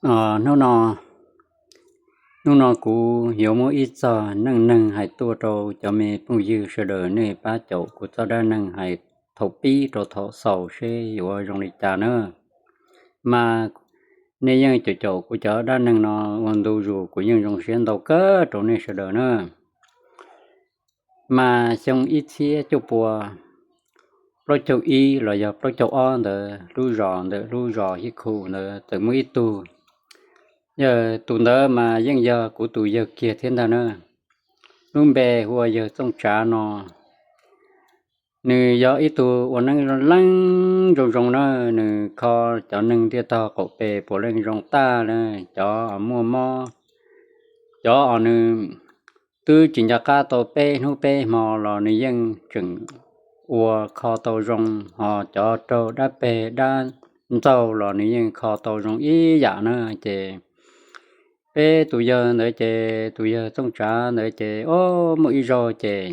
Hnub no, hnub no kuv yuav muab ib txog neej neeg hais tuaj rau cov me phooj ywg sawv daws nej pab caum kuv txoj dab neeg hais thaum pib rau thaum xaus seb yuav zoo li cas na. Mas nej yeej caum caum kuv cov dab neeg no ua ntu zus kuv yeej zoo siab ntau kawg rau nej sawv daws na. Mas xyoo ib txhiab cuaj pua plaub caug ib los yog plaub caug ob ntawd, lub zos ntawm lub zos Hib Khu ntawd txawm muaj ib tug, yog tus ntawd mas yeej yog kuv tus yawg kiag thiab ntag na. Lub npe hu ua yawg Txooj Tsav no. Nws yog ib tug ua neeb leej zoo zoo na, nws kho cov neeg ntiaj tog qaum pes puav leej zoo tag na, cov muaj mob, cov os nws twb tsis nco qab tau peb hnub peb hmo los nws yeej tseem ua kho tau zoo, ho cov raug dab peg dab ntxaug los nws yeej kho tau zoo ib yam na. Ces peb tus yawg ntawd ces tus yawg Txooj Tsav ntawd ces o, muaj ib zaug ces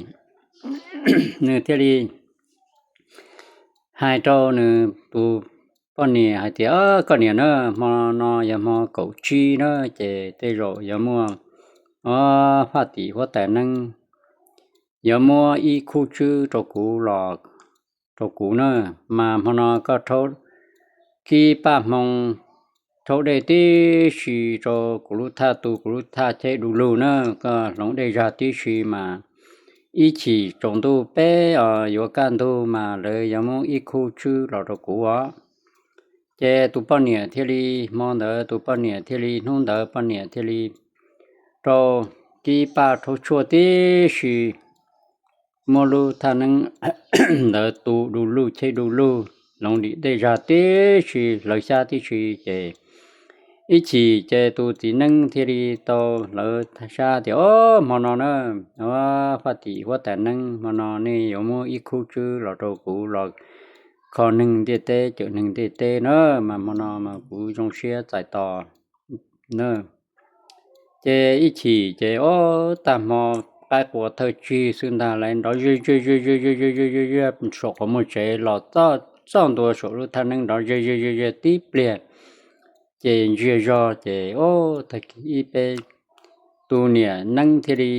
nws thiaj li hais rau nws tus poj niam hais tias, koj niam na, hmo no yog hmo kaum tsib na, ces tej zaum yuav muaj o, faj tim huab tais neeb yuav muab ib khub tswb rau kuv los rau kuv na, mas hmo no koj rhaub kib paj hmoo, rhaub dej tib si rau kuv lub thaj tu kuv lub thaj cheb du lug na, koj hloov dej zag tib si mas ib chim tsaus ntuj peb os yuav kaj ntug mas lawv yuav muab ib khub tswb los rau kuv os. Ces tus poj niam thiaj li, hmo ntawd tus poj niam thiaj li, hnub ntawd poj niam thiaj li rau kib paj rhaub tshuaj tib si, muab lub thaj neeb ntawd tu du lug cheb du lug, hloov dim dej zag tib si, hlawv xyab tib si, ces ib chim ces tus txiv neeb thiaj li tau hlawv xyab tias, o, hmo no na, faj tim huab tais neeb, hmo no nej yuav muab ib khub tswb los rau kuv los kho neeg ntiaj teb, cawm neeg ntiaj teb na, mas hmo no mas kuv zoo siab txais tos na. Ces ib chim ces o, tag hmo qaib qua thawj tsig xwb ntag, lawv nrov ze ze ze ze ze ze ze ze saum qhov muag tsev los txog ntua saum lub thaj neeb nrov ze ze ze ze tib pliag, ces ntsiag zog ces o, tag kis ib peb tus niam neeb thiaj li,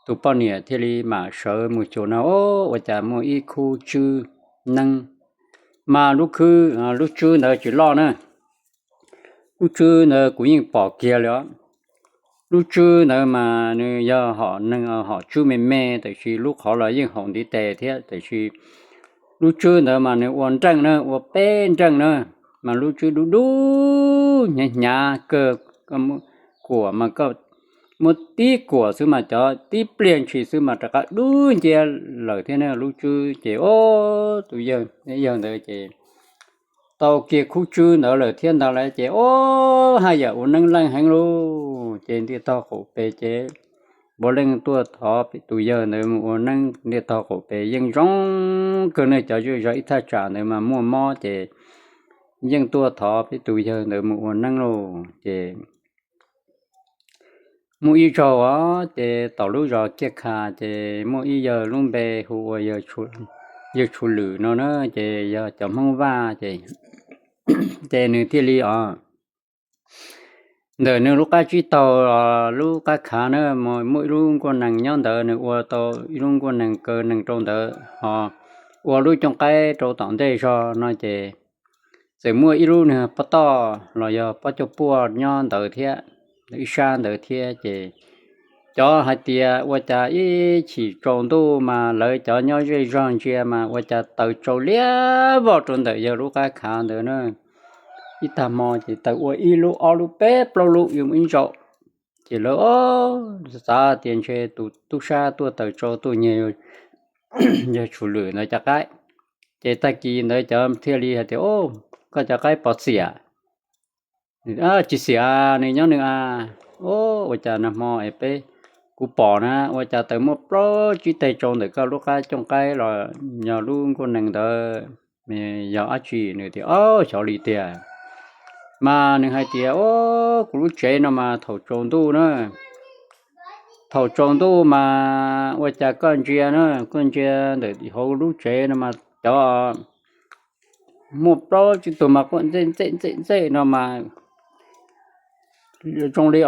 tus poj niam thiaj li mam sawv mus xyuas no, o, ua cas muaj ib khub tswb neeb, mas lub khw, lub tswb ntawd tsis loj na. Lub tswb ntawd kuv yeej pom kiag li os. Lub tswb ntawd mas nws yog hom neeg hom tswb me me, tiam sis lub qhov los yeej haum ntiv tes thiab, tiam sis lub tswb ntawd mas nws ua nreej na, ua peb nreej na, mas lub tswb dub dub hnyav hnyav kawg, kuam mas koj muab tib kuam xwb mas cov tib pliag ntshis xwb mas rov qab dub nciab lawm thiab na lub tswb. Ces o, tus yawg, yawg ntawd ces tau kiag khub tswb ntawd lawm thiab ntag lauj, ces o, haj yam ua neeb leej heev lauj. Ces ntiaj tog qaum pes ces puav leej tuaj thov peb tus yawg ntawd mus ua neeb. Ntiaj tog qaum pes yeej zoo kawg ne, cov zej zog ib thaj tsam ntawd mas muaj mob ces yeej tuaj thov peb tus yawg ntawd mus ua neeb lauj. Ces muaj ib zaug os, ces tom lub zos Kiaj Kha ces muaj ib yawg lub npe hu ua yawg Tshu Lwm no na, ces yog cov Hmoob Vaj ces, ces nws thiaj li os, ntawm nws lub qab tsib taug lub qab khav na, muaj ib lub nkuaj nees nyob ntawd, nws ua tau ib lub nkuaj nees kaw nees rau ntawd ho ua lub cooj qaib rau tom ntej zog no ces txawm muaj ib lub niag pob toj los yog pob cauj puaj nyob ntawd thiab, ib sab ntawd thiab. Ces cov hais tias ua cas ib chim tsaus ntuj mas lawv cov nyob zej zog ntsia mas ua cas taws tsau liab voj rau ntawm yawg lub qab khav ntawd na. Ib tag hmo ces taws ua ib lub ob lub peb plaub lub yuav mus ib zaug. Ces lawv xav tias ntshe tus tub sab tuaj taws tsau tuaj nyiag yawg Tshu Lwm ntawd cov qaib. Ces tag kis ntawd cov thiaj li hais tias, o, koj cov qaib pov txiam. Tsis xiam, nws nyob nws a. O, ua cas nag hmo es peb, kuv pom na ua cas taws muaj plaub tsib teg tsau ntawm koj lub qab cooj qaib los yog lub nkuaj nees ntawd, yog dab tsi? Nws tias, o, xyov li tiag. Mas nws hais tias, o, kuv lub tsev no mas thaum tsaus ntuj na, thaum tsaus ntuj mas ua cas koj ntsia na, koj ntsia ntawm hauv lub tsev no mas cov muaj plaub tsib tug mas quaj ntxej ntxej ntxej ntxej no mas zoo li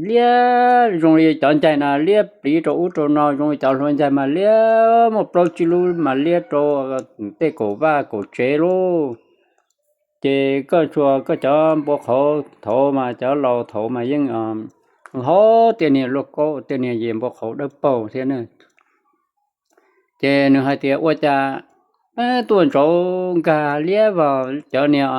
liab, zoo li cov ncaig na liab pliv rau ub rau no, zoo li cov hluas ncaig mas liab muaj plaub tsib lub mas liab rau tej kaum vaj kaum tsev lauj. Ces koj tsuas koj cov npua qhauv thaud mas cov laus thaud mas yeej hlob, tej niag luaj kaub tej niag yig npua qhauv dawb paug thiab na. Ces nws hais tias ua cas tuaj ntsauv nkag liab vog, cov niag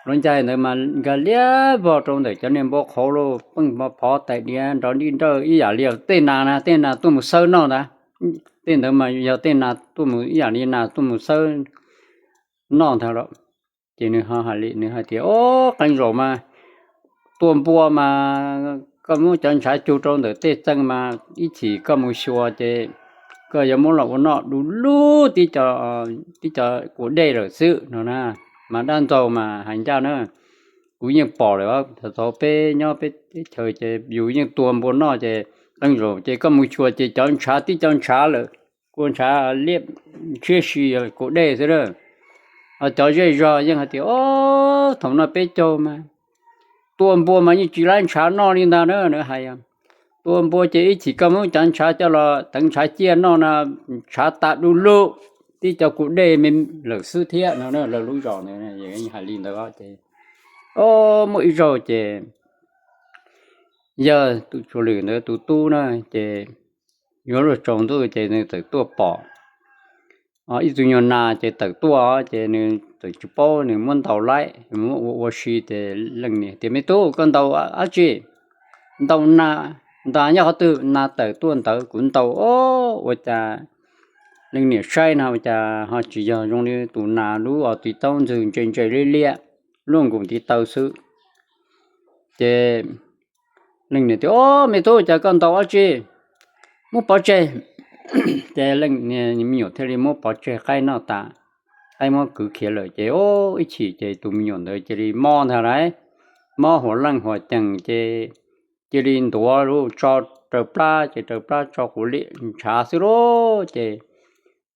hluas ncaig ntawd mas nkag liab vog rau ntawm cov niag npua qhauv lauj, pheej phov tais diav nrov nrij nrawj ib yam li tej nas na, tej nas tuaj mus xawb noj ntag. Tej ntawd mas yog tej nas tuaj mus ib yam li nas tuaj mus xawb noj ntag lauj. Ces nws ho hais li, nws hais tias, Ob, qee zaum mas tua npua mas koj muab cov ntshav cug rau ntawm tej txee mas ib chim koj mus xyuas ces koj yuav muab los ua noj du lug tib co, tib co kuv dej lawm xwb no na. Mas dab ntxaug mas hais ncaj na, kuv yeej pom lawm, thaum peb nyob peb teb chaws ces yus yeej tua npua noj ces qee zaum ces koj mus xyuas ces cov ntshav tib co ntshav lawm, kua ntshav liab tshiab si kuv dej xwb a. Cov zej zog yeej hais tias, Ob, thaum no peb caug mas tua npua mas yeej tsis laib ntshav noj li ntag na, nws hais. Tua npua ces ib chim koj muab cov ntshav coj los teev ntshav ciaj noj no, ntshav tas du lug, tib co kuv dej me lawm xwb thiab no. Lawv lub zos ntawd hais li ntawd ces, ob, muaj ib zaug ces yawg tus Tsuas Lwm ntawd tus tub na, ces yuav luag tsaus ntuj ces nws txawm tuaj pom ib tug nyuag nas ces tawm tuaj ces nws txawm tsis paub, nws muab ntaus laib, muab ua ua si ces leej niam tias, Me tub, koj ntaus dab tsi? Ntaus nas. Nas nyob qhov twg? Nas tawm tuaj ntawd. Kuv ntaus, ob, ua cas leej niam saib no ua cas ho tsis yog zoo li tus nas lub os, tis taub ntxwg ntse ntse liab liab, luaj nkaus ntiv taw xwb. Ces leej niam tias, Ob, me tub, cas koj ntaus dab tsi? Muab pov tseg. Ces leej niam me nyuam thiaj li muab pov tseg, qaib noj tas, qaib muab kwv khiav lawm ces, ob, ib chim ces tus me nyuam ntawd cia li mob ntag lauj, mob huas leej huas cees ces cia li ntuav lub tso raws plab ces raws plab tso quv liam ntshav xwb lauj. Ces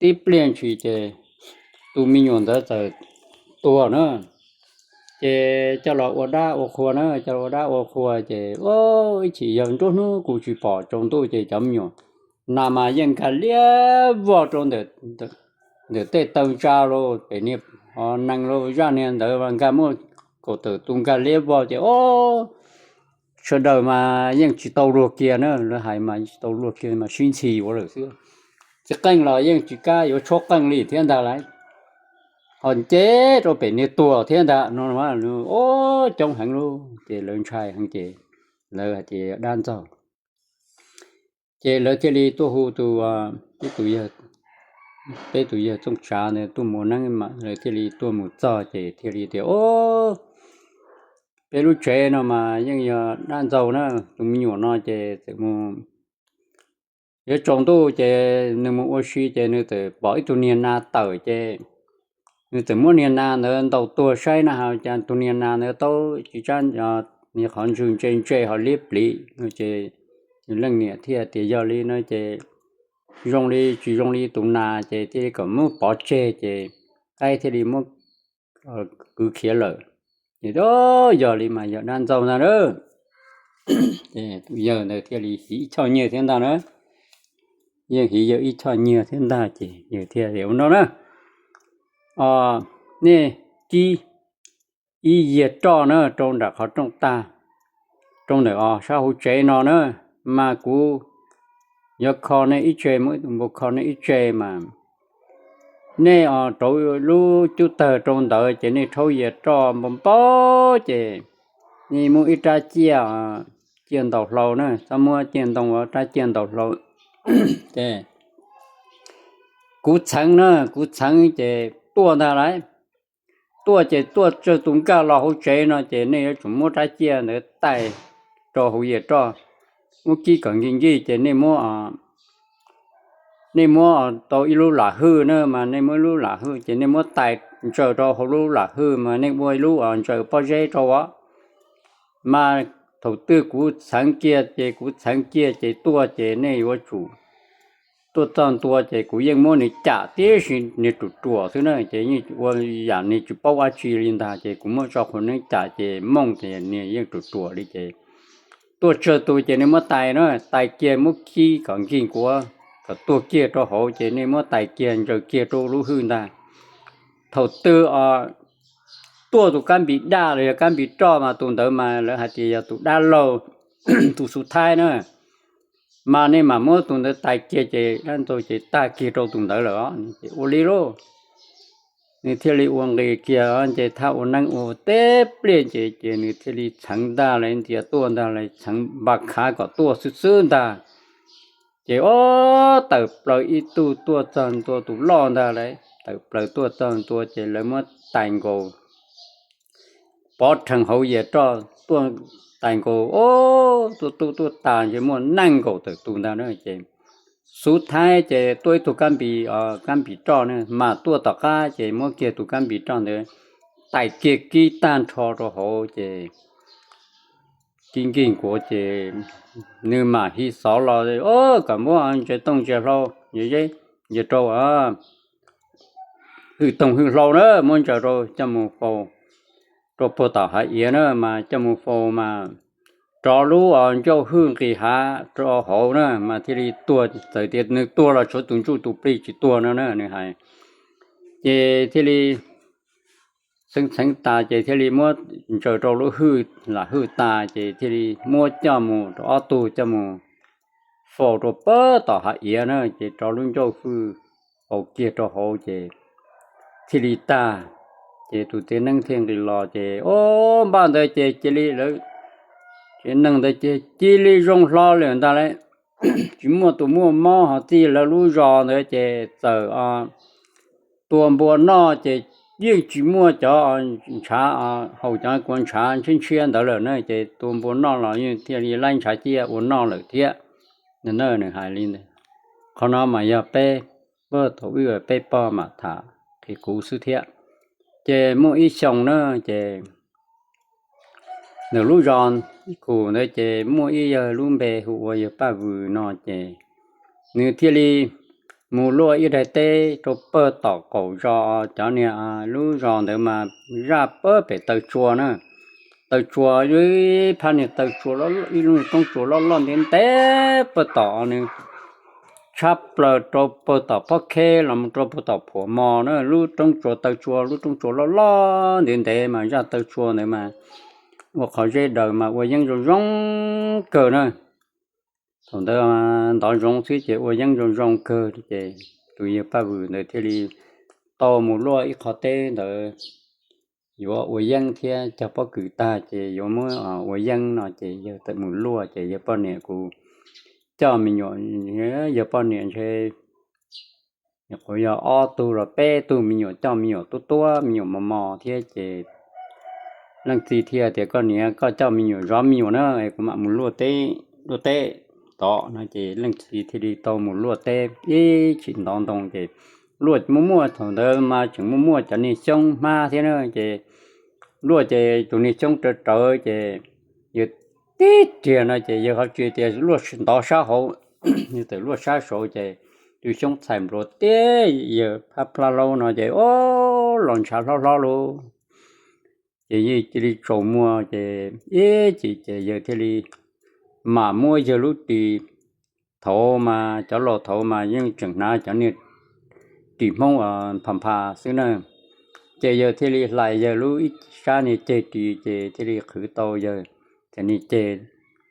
tib pliag ntshis ces tus me nyuam ntawd txawm tuag na. Ces coj los ua dab ua qhua na, coj los ua dab ua qhua ces, ob, ib chim yog nruab hnub kuv tsis pom tsaus ntuj ces cov me nyuam nas mas yeej nkag liab vog rau ntawm tej taw ntsa los pem niag nees los zaj niag ntawd nkag muaj kaum tawm tus nkag liab vog ces, ob, sawv daws mas yeej tsis tau luag kiag na, lawv hais mas tsis tau luag kiag mas sib ntxhi ua lawm xwb. Txiv qeej los yeej tsis kam yuav tshuab qeej li thiab ntag lauj, ho nce rau pem niag tuag thiab ntag no. Ob, coob heev lauj, ces lawv ntshai heev ces lawv hais tias dab ntxaug. Ces lawv thiaj li tuaj hu tus, peb tus yawg Txooj Tsav ntawd tuaj mus neeb mas lawv thiaj li tuaj mus txog ces thiaj li tias, Ob, peb lub tsev no mas yeej yog dab ntxaug na, tus me nyuam no ces txawm mus yuav tsaus ntuj ces nws mus ua si ces nws txawm pom ib tug niag nas tawm ces nws txawm muab niag nas ntawd ntaus tuag saib na has cas tus niag nas ntawd tau tsis tsab, niag qhov ntswg ntse ntse ho liab pliv no ces leej niam thiaj tias yog li no ces zoo li tsis zoo li tus nas ces thiaj li kom muab pov tseg ces qaib thiaj li muab kwv khiav lawm. Ces yog li mas yog dab ntxaug ntag na. Ces tus yawg ntawd thiaj li hiv ib choj nyiaj thiab ntag na. Yeej hiv yawg ib choj nyiaj thiab ntag ces yawg thiaj li ua no na, Nej kib ib yiag roj na rau nram qhov rooj tag, rau ntawm os sab hauv tsev no na, mas kuv yuav kho nej ib tse, muab ib tug npua kho nej ib tse mas nej os rauv lub cub tawg rau ntawd ces nej rhaub yias roj npau npau ces nej muab ib rab ciaj, ciaj ntaus hlau na, txhob muab ciaj ntoo, rab ciaj ntaus hlau ces kuv txheev na, kuv txheev ces tuaj ntag lauj. Tuaj ces tuaj tsawg tus nkag los hauv tsev no ces nej yuav tsum muab rab ciaj ntawd taij rau hauv yias roj, muab kib kom nkig nkig ces nej muab, nej muab tau ib lub lam hwj na, mas nej muab ib lub lam hwj ces nej muab tais ntsaws rau hauv lub lam hwj mas nej ua ib lub ntsaws pob zeb rau as. Mas thaum twg kuv txheev kiag ces kuv txheev kiag ces tuaj ces nej yuav tsum tuaj txog ntua ces kuv yeej muab nws cam tib si, nws ruam ruam xwb na, ces yeej ua yam nws tsis paub dab tsi li ntag, ces kuv muab tso qhua neeb cam ces mooj tias nws yeej ruam ruam li ces tuaj tsawg tus ces nej muab tais na, tais kiag muab kib kom nkig nkuav, kom tuag kiag rau hauv ces nej muab tais kiag ntsaws kiag rau lub hwj ntag. Thaum twg os tuaj tus kab npis daj los yog kab npis roj mas tus ntawd mas lawv hais tias yog tus dab laug, tus xub thaib na, mas nej mam muab tus ntawd tais kiag ces dab ntxaug ces tag kiag rau tus ntawd lawm os. Ces ua li lauj, nws thiaj li ua nqis kiag ces thaj ua neeb ua teb pliaj ces ces nws thiaj li txheev ntag lawm, ntias tuaj ntag lawm, txheev npa khav kom tuaj xwb xwb ntag. Ces ob tawm plaws ib tug tuaj txog ntua, tus loj ntag lawm, tawm plaws tuaj txog ntua ces lawv muab tais nkaus pov rhees hauv yias roj tuaj tais nkaus, ob tug tuaj tuaj tas ces muaj nees nkaum tawm tus ntag na. Ces xub thaib ces tuaj ib tug kab npis, kab npis roj na mas tuaj tom qab ces muab kiag tus kab npis roj ntawd tais kiag kib tag nrho rau hauv ces kib nkig nkuav ces nws mam hi xov los, o, kom muab ntsaws tooj ntsaws hlau, ntsaws zeb, ntsaws rau hwj tooj hwj hlau na, muab ntsaws rau coj mus faus rau puag tom hav iav na, mas coj mus faus mas rov lub ncauj hwj nqis hav rau hauv na mas thiaj li tuag. Txawm tias nws tuag los tshuav tus ntsuj tus plig tsis tuag no na, nws hais. Ces thiaj li txheev txheev tas ces thiaj li muab ntsaws rau lub hwj, lam hwj tas ces thiaj li muab coj mus rau ob tug coj mus faus rau puag tom hav iav na, ces rov lub ncauj hwj faus kiag rau hauv ces thiaj li tag. Ces tus txiv neeb thiaj nqis los ces o, npaj ntawd ces cia li lawv, tsev neeg ntawd ces cia li zoo hlo lawm ntag lauj. Tsis muaj tus muaj mob ho txij lawv lub zos ntawd ces txawm tua npua noj ces yeej tsis muaj cov ntshav, haus cov kua ntshav ntshiab ntshiab ntawd lawm na, ces tua npua noj los yeej thiaj li laib ntshav ciaj ua noj lawm thiab. Nws hais li ntawd. Qhov no mas yog peb, thaum ub peb pog mam tham qhia kuv xwb thiab. Ces muaj ib xyoo na ces nws lub zos ib khus ntawd ces muaj ib yawg lub npe hu ua yawg Paj Vws no ces nws thiaj li mus luaj ib daim teb rau puag tom qaum zos. Cov niag lub zos ntawd mas zaj puag pem taw tsua na, taw tsua, ib phab niag taw tsua, ib lub niag roob tsua loj loj ntev ntev puag tom, nws tshab plaws rau puag tom Pob Kheb los mus rau puag tom Phuam Mos na, lub roob tsua taw tsua, lub roob tsua loj loj ntev ntev mas zaj taw tsua ntawd mas ua qhov zeb daws mas ua yeeb zoo zoo kawg na. Thaum ntawd ntov zoov xwb ces ua yeeb zoo zoo kawg ces tus yawg Paj Vws ntawd thiaj li tau mus luaj ib qho teb ntawd yuav ua yeeb thiab cog pob kws tag ces yuav muab ua yeeb no ces yawg txawm mus luaj ces yawg poj niam kuj coj me nyuam, yawg poj niam ntshe nyuam qhuav yog ob tug los peb tug me nyuam, coj me nyuam tuab tuab me nyuam mos mos thiab ces leej txiv thiaj tias, Koj niam, koj coj me nyuam zov me nyuam na, kuv mam mus luaj teb, luaj teb tod no ces leej txiv thiaj li tau mus luaj teb ib chim ntov ntoo ces luaj muaj muaj, thaum ntawd mas tseem muaj muaj cov niag xyoob hmab thiab na ces luaj ces tus niag xyoob rawv rawv ces yawg tib riag no ces yawg ho tsis tias luaj ntov sab hauv, yawg txawm luaj sab saud ces tus xyoob txhais npluav tib yawg phab plab laub no ces o, los ntshav hlob hlob lauj. Ces yawg cia li tsaus muag ces ib chim ces yawg thiaj li mam muab yawg lub ris, thaud mas cov laus thaud mas yeej tseem hnav cov niag ris Hmoob pha pha xwb na. Ces yawg thiaj li hlais yawg lub ib sab niag ceg ris ces thiaj li qhwv tau yawg cov niag ceg,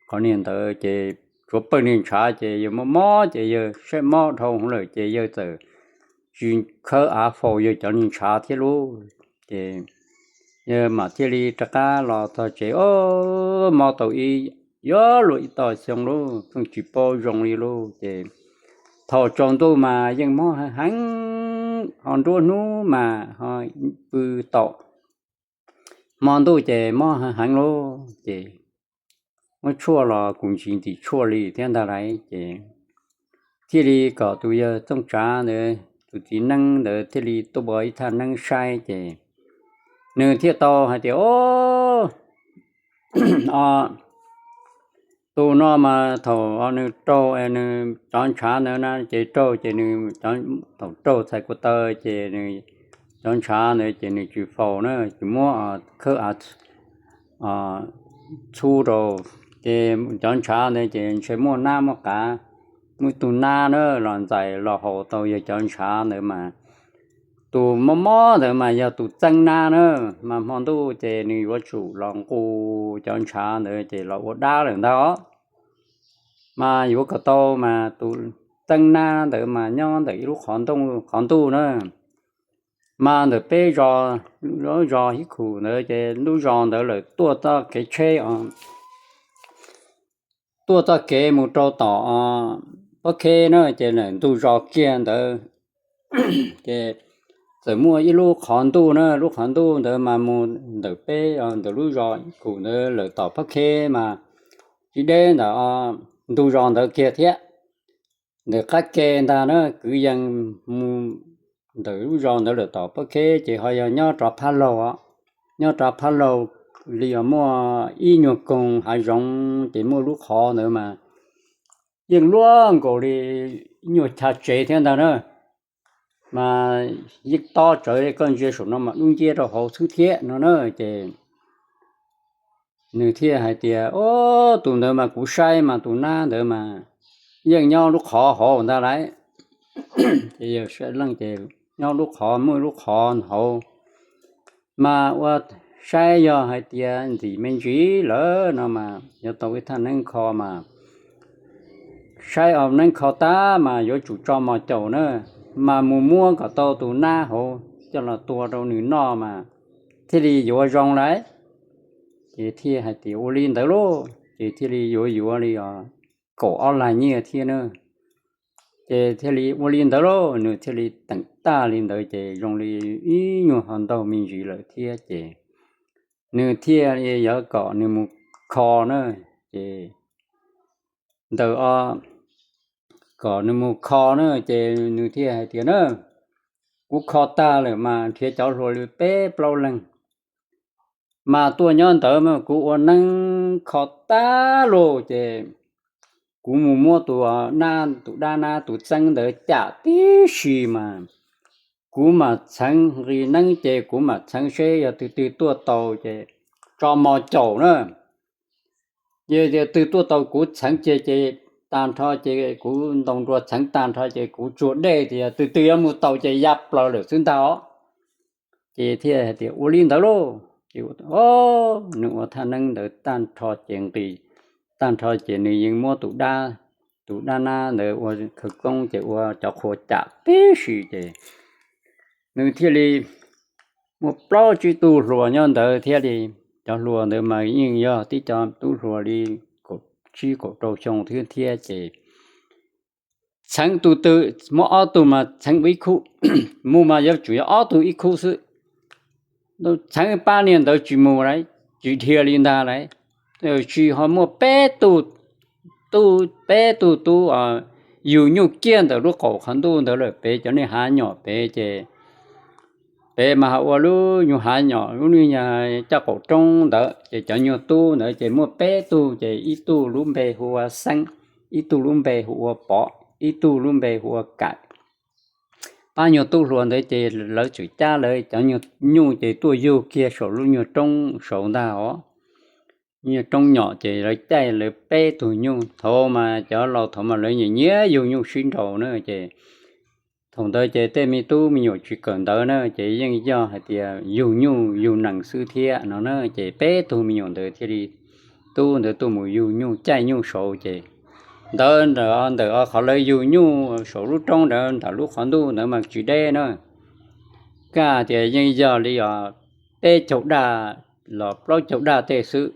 qhov niag ntawd ces tshuav pawg niag ntshav ces yawg mob mob ces yawg saib mob dhau hwv lawm ces yawg txawm tsis khawb av faus yawg cov niag ntshav thiab lauj. Ces yawg mam thiaj li rov qab los txog tsev, o, mob tau ib, yuav luag ib tog xyoo lauj, pheej tsis paub zoo li lauj. Ces thaum tsaus ntuj mas yeej mob heev heev, ho nruab hnub mas ho pw taum, hmo ntuj ces mob heev heev lauj. Ces muab tshuaj los kuj tsis ntim tshuaj li thiab ntag lauj. Ces thiaj li kom tus yawg Txooj Tsav ntawd, tus txiv neeb ntawd thiaj li tuaj ua ib thaj neeb saib ces nws thiaj tau hais tias, o, o, Tus no mas thaum nws raug, nws cov ntshav ntawd na ces raug ces nws, thaum raug txhais ko taw ces nws, cov ntshav ntawd ces nws tsis faus na, tsis muab khawb av txhub rau, ces cov ntshav ntawd ces ntshe muaj nab muaj qav, muaj ib tug nab na los ntxais los haus tau yawg cov ntshav ntawd mas, tus mob mob ntawd mas yog tus txeeb nab na, mas hmo ntuj ces nws yuav tsum los nqus cov ntshav ntawd ces los ua dab lawm ntag. Mas yuav kom tau mas tus txeeb nab ntawd mas nyob ntawm ib lub qhov ntuj na, mas ntawm peb zos, lub zos Hib Khum ntawd ces lub zos ntawd lawm tuaj txoj kev tsheb, tuaj txoj kev mus rau tom Pob Kheb na, ces lawm ntug zos kiag ntawd ces txawm muaj ib lub qhov ntuj na, lub qhov ntuj ntawd mas mus ntawm peb, ntawm lub zos Hib Khum ntawd lawm tom Pob Kheb mas tsis deb ntawm ntug zos ntawd kiag thiab. Ntawm qab ke ntag na, kwv yees mus ntawm lub zos ntawd lawm tom Pob Kheb ces ho yog nyob rov phab laug, nyob rov phab laug li muaj ib nyuag koog hav zoov ces muaj lub qhov ntawd mas yeej luaj nkaus li ib nyuag chav tsev thiab ntag na, mas yeej tob tsawv, koj ntsia saum no mas dub nciab rau hauv xwb thiab no na. Ces nws thiaj hais tias, Ob, tus ntawd mas kuv saib mas tus nab ntawd mas yeej nyob lub qhov hauv ntag lauj. Ces yawg saib leej ces nyob lub qhov, muaj lub qhov hauv mas ua saib yog hais tias ntxim me ntsis lawm no mas yuav tau ib thaj neeb kho mas saib ob neeb kho tag mas yuav tsum tso mos caum na, mas mus muab kom tau tus nab hauv coj los tua rau nws noj mas thiaj li yuav zoo lauj. Ces thiaj hais tias ua li ntawd lauj, ces thiaj li yuav yuav li os kaum ob lag nyiaj thiab na. Ces thiaj li ua li ntawd lauj, nws thiaj li teem tag li ntawd ces zoo li ib nyuag ho ntaug me ntsis lawm thiab ces nws thiaj li yuav kom nws mus kho na. Ces ntawm o, kom nws mus kho na ces nws thiaj hais tias na, kuv kho tag lawm mas nrhiav cov hluas li peb plaub leeg mas tuaj nyob ntawd mas kuv ua neeb kho tag lauj ces kuv mus muab tus, tus dab nab tus txeeb ntawd cam tib si mas kuv mam txheev nqi neeb ces kuv mam txheev seb yog twg twg tuaj tau ces tso mos caum na. Yog tias twg tuaj tau kuv txheev ces, ces tag nrho ces kuv ntaus nruas txheev tag nrho ces kuv tsuag dej tias twg twg yuav mus tau ces ya plaws lawm xwb ntag os. Ces thiaj hais tias ua li ntawd lauj. Ces nws ua thaj neeb ntawd tag nrho ces nqis tag nrho ces nws yeej muab tus dab, tus dab nab ntawd ua khawv koob ces ua cov qhua cam tib si ces nws thiaj li muaj plaub tsib tug hluas nyob ntawd thiab li. Cov hluas ntawd mas yeej yog tib co tub hluas li kaum tsib kaum rau xyoo thiab thiab ces txheev tus twg muab ob tug mas txheev ib khub, mus mas yuav tsum yog ob tug ib khub xwb. Txheev pab niag ntawd tsis mus lawm, tsis dhia li ntag lawm. Tsis ho muaj peb tug, tub, peb tug tub yug nyuj kiag ntawm lub qaum qhov ntuj ntawd lawm pem cov niag hav nyom pem ces pem mas ua lub nyuag hav nyom lub niag caj qaum roob ntawd ces cov nyuag tub ntawd ces muaj peb tug ces ib tug lub npe hu ua Xeeb, ib tug lub npe hu ua Pov, ib tug lub npe hu ua Kam. Pab nyuag tub hluas ntawd ces lawv txawm cab lawv cov nyuj ces tuaj yug kiag saum lub nyuag roob saud ntag os. Nyuag roob nyom ces lawv caij lawv peb tug nyuj. Thaum mas cov laus thaum mas lawv nyiam nyiam yug nyuj sib nraus na ces thaum ntawd ces tej me tub me nyuam tsis kawm ntawv na ces yeej yog hais tias yug nyuj yug nees xwb thiab no na. Ces peb tug me nyuam ntawd thiaj li, tub ntawd tuaj mus yug nyuj caij nyuj saud ces ntawd ntawm qhov lawv yug nyuj saum lub roob ntawd ntawm lub qhov ntuj ntawd mas tsis deb na, kaj tias yeej yog li os peb caug daj los plaub caug daj tej xwb.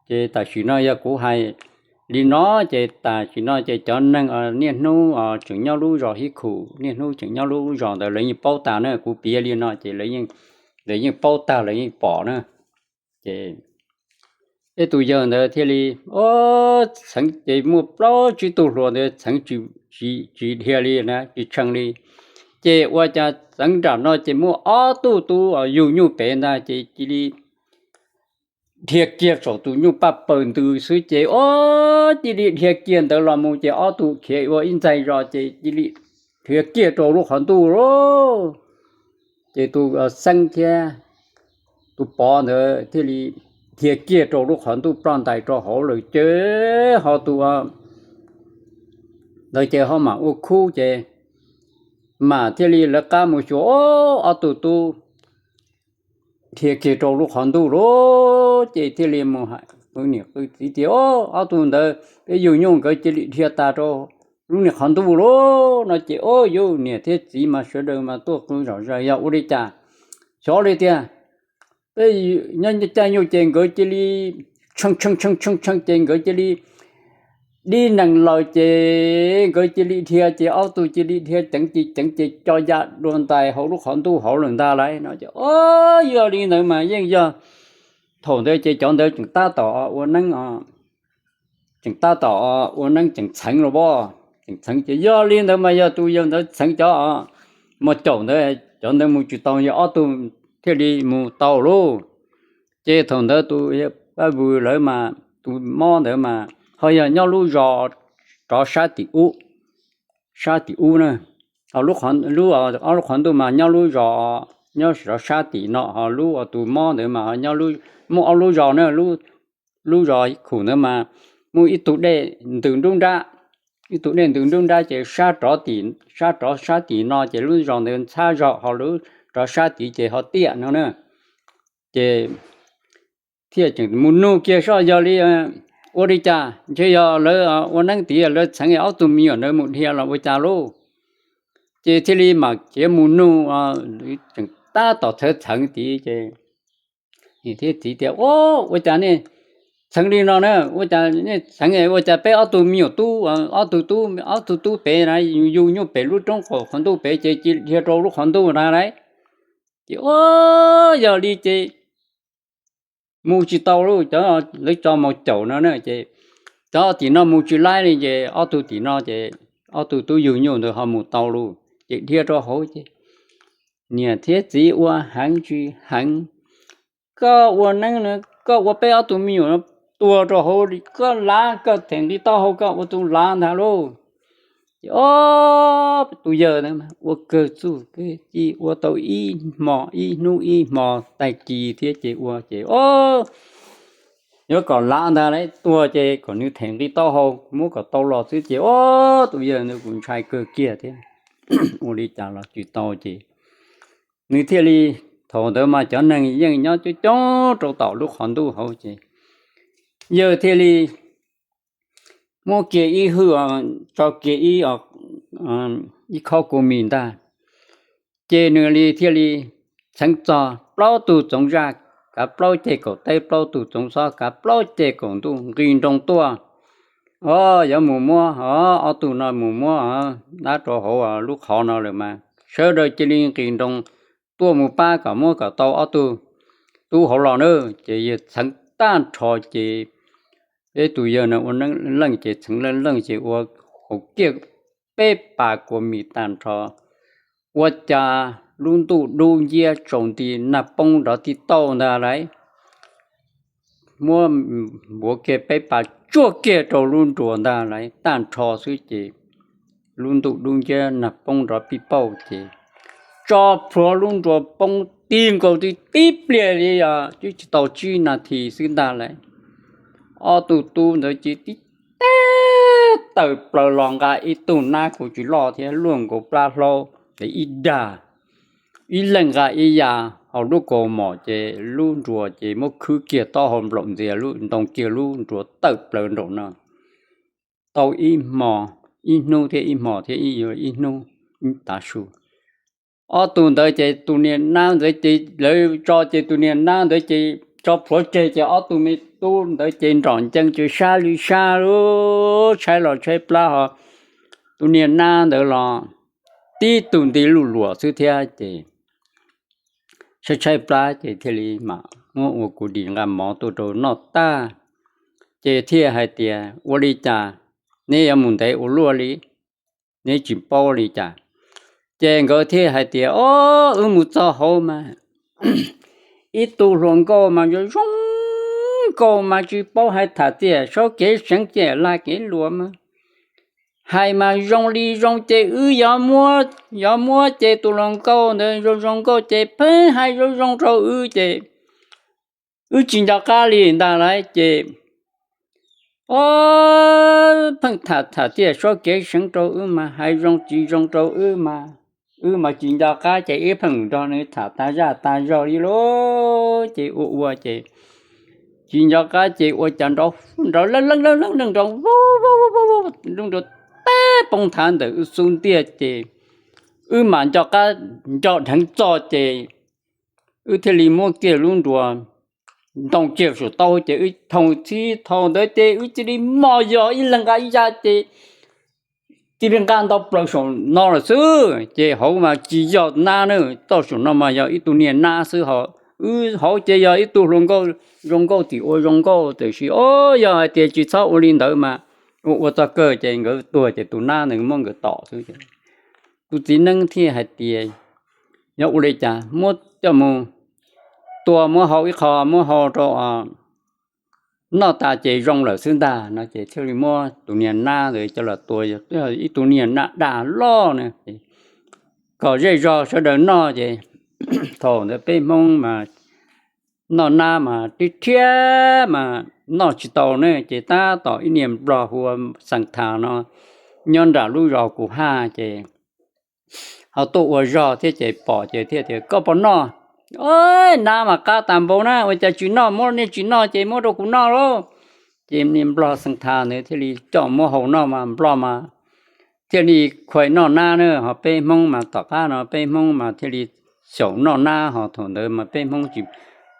Ces tam sim no yog kuv hais li no ces tam sim no ces cov neeg niaj hnub tseem nyob lub zos Hib Khum, niaj hnub tseem nyob lub zos ntawd lawv yeej paub tas na, kuv piav li no ces lawv yeej paub tag lawv yeej pom na. Ces peb tus yawg ntawd thiaj li, o, txheev ces muaj plaub tsib tug hluas ntawd txheev tsis dhia li na, tsis tshee li. Ces ua cas txheev nram no ces muaj ob tug tub yug nyuj pem ntag ces cia li dhia kiag saum tus nyuj paj paws ntws xwb ces ob cia li dhia kiag ntawd los mus ces ob tug khiav ua ib ntxaig zos ces cia li dhia kiag rau lub qhov ntuj lawm. Ces tus xeeb thiab tus pov ntawd thiaj li dhia kiag rau lub qhov ntuj ploj ntais rau hauv lawm ces ho tus ntawd ces ho mam ua khub ces mam thiaj li lawv qab mus xyuas ob tug tub dhia kiag rau lub qhov ntuj lawm ces thiaj li mus hais niam qw txiv tias ob tug ntawd peb yug nyuj nkawd cia li dhia tas rau lub niag qhov ntuj lawm no ces ob yus niam thiab txiv mas sawv daws mas tuaj qw zom zaws yog ua li cas, xyov li tiag, peb nyob caij nyuj ces nkawd cia li tshee tshee tshee tshee ces nkawd cia li dib nees laws ces nkawd cia li dhia ces ob tug cia li dhia ceev ces ceev ces co ya dua ntais hauv lub qhov ntuj hauv lawm ntag lauj no ces ob yog li ntawd mas yeej yog thaum ntawd ces cov ntawd tseem tab tom ua neeb tseem tab tom ua neeb tseem txheev los as tseem txheev ces yog li ntawd mas yog tus yawg ntawd txheev cov mos caum ntawd cov ntawd mus tsis tau yog ob tug thiaj li mus tau lauj. Ces thaum ntawd tus paj vwm lawv mas tus mob ntawd mas ho yog nyob lub zos rov sab tim ub, sab tim ub na, lub qhov ntuj mas nyob lub zos nyob rov sab tim no ho lub tus mob ntawd mas muaj ob lub zos na, lub zos khum ntawd mas muaj ib tug dej ntws nruab nrab, ib tug dej ntws nruab nrab ces sab rov tim, sab rov sab tim no ces lub zos ntawd ntxhab zog ho lub rov sab tid ces ho tiaj no na. Ces thiaj tseem mus nug kiag soj yog li ua li cas ntshe yog lawv ua neeb tid lawv txheev ob tug me nyuam ntawd mus dhia los ua cas lauj. Ces thiaj li mam khiav mus nug tseem tab tom txhawv txheev tid ces thiab txiv tias ua cas nej txheev li no na, ua cas nej txheev ua cas peb ob tug me nyuam tub, ob tug tub, ob tug tub pem na yug nyuj pem lub roob qaum qhov ntuj pem ces cia li dhia rau lub qhov ntuj na lauj. Ces o yog li ces mus tsis tau lauj, cov lawv tso mos caum no na ces cov tim no mus tsis laib li ces ob tug tim no ces ob tug tub yug nyuj ntawd ho mus tau lauj ces dhia rau hauv ces niam thiab txiv ua heev tsis heev, koj ua neeb na, koj ua peb ob tug me nyuam no tuag rau hauv li, koj lav koj theem nqi taub hau koj ua tus lav ntag lauj. Ces o tus yawg ua kawg txuj kawg ci ua tau ib hmo ib hnub ib hmo tag kis thiab ces ua ces o yuav kom lav ntag lauj, tuag ces kom nws theem nqi taub hau muab kom tau los xwb ces o tus yawg ntawd kuj ntshai kawg kiag thiab ua li cas los tsis tau ces nws thiaj li, thaum ntawd mas cov neeg yeej nyob coob coob rau tom lub qhov ntuj hauv ces yawg thiaj li muab kiag ib hwj, tso kiag ib khob kua mis ntag, ces nws li thiaj li txheev txog plaub tug txoov zaj, kav plaub ceg kaum teb, plaub tug txoov xob kav plaub ceg kaum ntuj nqis nroo tuaj. O yuav mus muab, ob tug no mus muab dab rau hauv lub qhov no lawm mas sawv daws cia li nqis nroo tuaj mus pab kom muab kom tau ob tug tub hauv los na. Ces yawg txheev tag nrho ces peb tus yawg no ua leej ces txheev leej leej ces ua haus kiag peb pas kua mis tag nrho, ua cas lub ntuj dub nciab tsaus nti nag poob nrov tib tauj ntag lauj. Muab npuav kiag peb pas tsuag kiag rau lub nruas ntag lauj, tag nrho xwb ces lub ntuj dub nciab nag poob nrov pib pauj ces tso plhuav lub nruas poob ti nkaus ti tib pliag li os, twb tsis tau tsib nas this xwb ntag lauj. Ob tug tub ntawd ces tib teg tawm plaws los nqa ib tug nab kuj tsis loj thiab luaj nkaus plab hlaub ib dag, ib leeg nqa ib yam hauv lub kaus mom ces lub nruas ces muab khwb kiag taub hau nplaum ntxias lub ntoo kiag lub nruas tawm plaws nraum no. Tau ib hmo, ib hnub thiab ib hmo thiab ib hnub tav su. Ob tug ntawd ces tus niag nab ntawd ces lawv tso ces tus niag nab ntawd ces tso plhuav tseg ces ob tug me tub ntawd ces nrom ncees ces sab li sab lub tshaib los tshaib plab ho tus niag nab ntawd los tib tug nti luj luam xwb thiab ces tshaib tshaib plab ces thiaj li mam muab ua kuv dim nqa mov tuaj rau noj tag. Ces thiaj hais tias ua li cas neb yuav mus ntev ua luaj li, neb tsis paub li cas? Ces nkawd thiaj hais tias o wb mus txog hauv mas ib tug hluas nkauj mas zoo zoo nkauj mas tsis paub hais tham tiam, saub kev seev tiam laj kev luam mas hais mas zoo li zoo ces wb yuav muab, yuav muab ces tus hluas nkauj ntawd zoo zoo nkauj ces pheej hais zoo zoo rau wb ces wb tsis nco qab li ntag lauj ces o, pheej tham tham tiam, saub kev seev rau wb mas hais zoo tsis zoo rau wb mas, wb mas tsis nco qab ces wb pheej nrog nws tham tag zaj tag zog li lauj ces ua ua ces tsis nco qab ces ua cas nrov nrov leej leej leej leej nrov vau vau vau vau, nrov teb poob thav ntawm wb xub ntiag ces wb mas nco qab nco dheev txog ces wb thiaj li muab kiag lub nruas ntoo kiag saum taub ces wb thau txhib thau ntawd ces wb cia li mos yos ib leeg nqa ib yam ces cia li nqa ntau plaws saum no lawm xwb ces hauv mas tsis yog nab na, txoj saum no mas yog ib tug niag nab xwb ho wb hauv ces yog ib tug hluas nkauj zoo nkauj tim ua zoo nkauj tiam sis o, yog hais tias tsis txhob ua li ntawd mas ua ua txog kawg ces nkawd tuag ces tus nab ntawd muab nkawd tom xwb. Tus txiv neeb thiaj hais tias yog ua li cas muab coj mus tua muab hau ib qho muab hau rau noj tas ces zoo lawm xwb ntag no ces thiaj li muab tus niag nab ntawd coj los tua, ib tug niag nab dag loj na, kom zej zog sawv daws noj ces thaum ntawd peb Hmoob mas noj nab mas rhiab rhiab mas noj tsis tau ne ces tab tom ib niag nplog hu ua Xeem Thas no nyob nram lub zos Kus Haj ces ho tuaj ua zog thiab ces pom ces thiaj tias koj puas noj? Nab mas qab tas npaum na, ua cas tsis noj, muab nej tsis noj ces muab rau kuv noj lauj. Ces niag nplog Xeem Thas ntawd thiaj li coj muab hau noj mas nplog mas thiaj li khuam noj nab na, ho peb Hmoob mas tom qab no peb Hmoob mas thiaj li xyaum noj nab, ho thaum ntawd mas peb Hmoob tsis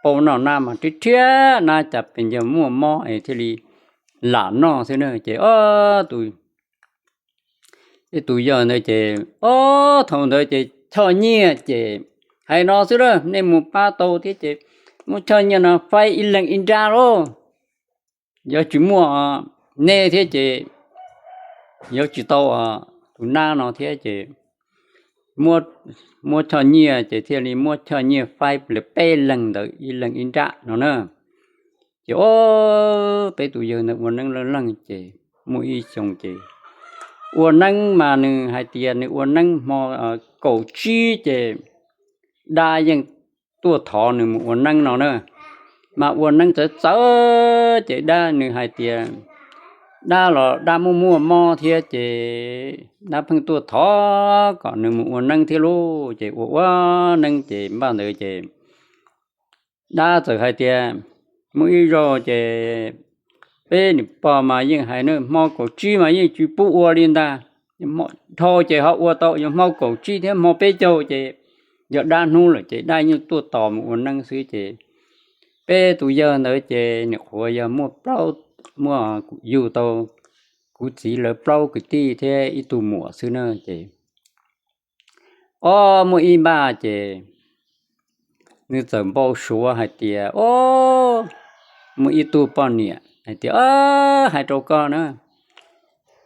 paub noj nab mas rhiab rhiab nab cas pes yog muaj mob es thiaj li lam noj xwb na ces o, tus ib tus yawg ntawd ces o, thaum ntawd ces choj nyiaj ces hais no xwb lauj, nej mus pab tau thiab ces muab choj nyiaj no faib ib leeg ib nrab lauj. Yuav tsis muaj nej thiab ces yuav tsis tau tus nab no thiab ces muab choj nyiaj ces thiaj li muab choj nyiaj faib peb leeg ntawd ib leeg ib nrab no na. Ces o, peb tus yawg ntawd ua neeb leej leej ces muaj ib xyoo ces ua neeb mas nws hais tias nws ua neeb hmo kaum tsib ces dab yeej tuaj thov nws mus ua neeb no na. Mas ua neeb txawv txawv ces dab nws hais tias dab los dab muaj muaj mob thiab ces dab pheej tuaj thov kom nws mus ua neeb thiab lauj. Ces ua ua neeb ces npaj ntawd ces dab txawm hais tias muaj ib zaug ces peb niam pog mas yeej hais na, hmo kaum tsib mas yeej tsis pub ua li ntag. Dhau ces ho ua tau, yog hmo kaum tsib thiab hmo peb caug ces yog dab hnub lawm ces dab yeej tuaj tos mus ua neeb xwb ces peb tus yawg ntawd ces nyuam qhuav yog muaj plaub, muaj yug tau kuv txiv lawv plaub kwv tij thiab ib tug muam xwb na ces o, muaj ib npaj ces nws txawm npau suav hais tias o, muaj ib tug poj niam hais tias o, hais rau koj na,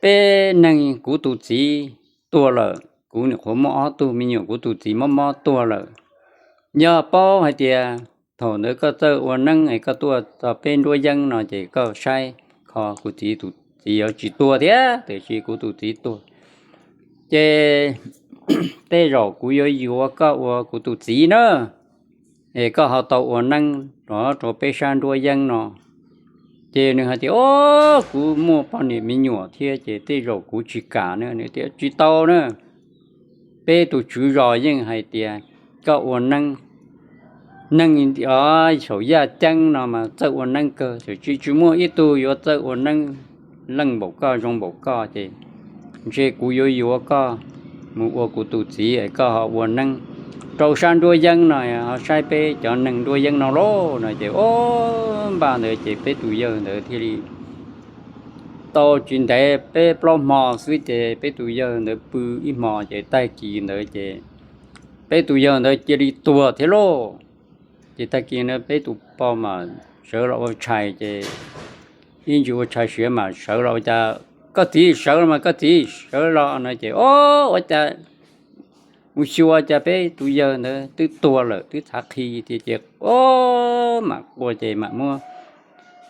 peb neeg kuv tus txiv tuag lawm, kuv nyuam qhuav muaj ob tug me nyuam kuv tus txiv mob mob tuag lawm. Yog paub hais tias thaum ntawd koj txawj ua neeb es koj tuaj txog peb nruab yeeb no ces koj saib kho kuv txiv, tus txiv yuav tsis tuag thiab tiam sis kuv tus txiv tuag ces tej zaum kuv yuav yuav koj ua kuv tus txiv na, es koj ho tau ua neeb rov rau peb sab nruab yeeb no. Ces nws hais tias o, kuv muaj poj niam me nyuam thiab ces tej zaum kuv tsis kam na. Nws tias tsis tau na, peb tus tswv zos yeej hais tias koj ua neeb, neeg saum yaj ceeb no mas txawj ua neeb kawg, tsis, tsis muaj ib tug yuav txawj ua neeb leej npaum koj zoo npaum koj ces ntshe kuv yuav yuav koj mus ua kuv tus txiv es koj ho ua neeb rau sab nruab yeeb no, ho saib peb cov neeg nruab yeeb no lauj no ces o, npaj ntawd ces peb tus yawg ntawd thiaj li tau tsis ntev peb plaub hmo xwb ces peb tus yawg ntawd pw ib hmo ces tag kis ntawd ces peb tus yawg ntawd cia li tuag thiab lauj. Ces tag kis ntawd peb tus pog mas sawv los ua tshais ces ib ntsis ua tshais siav mas sawv los ua cas koj txiv sawv los mas koj txiv sawv los no ces o, ua cas mus xyuas cas peb tus yawg ntawd twb tuag lawm twb txhav qhi tiag ces o, mam quaj ces mam muab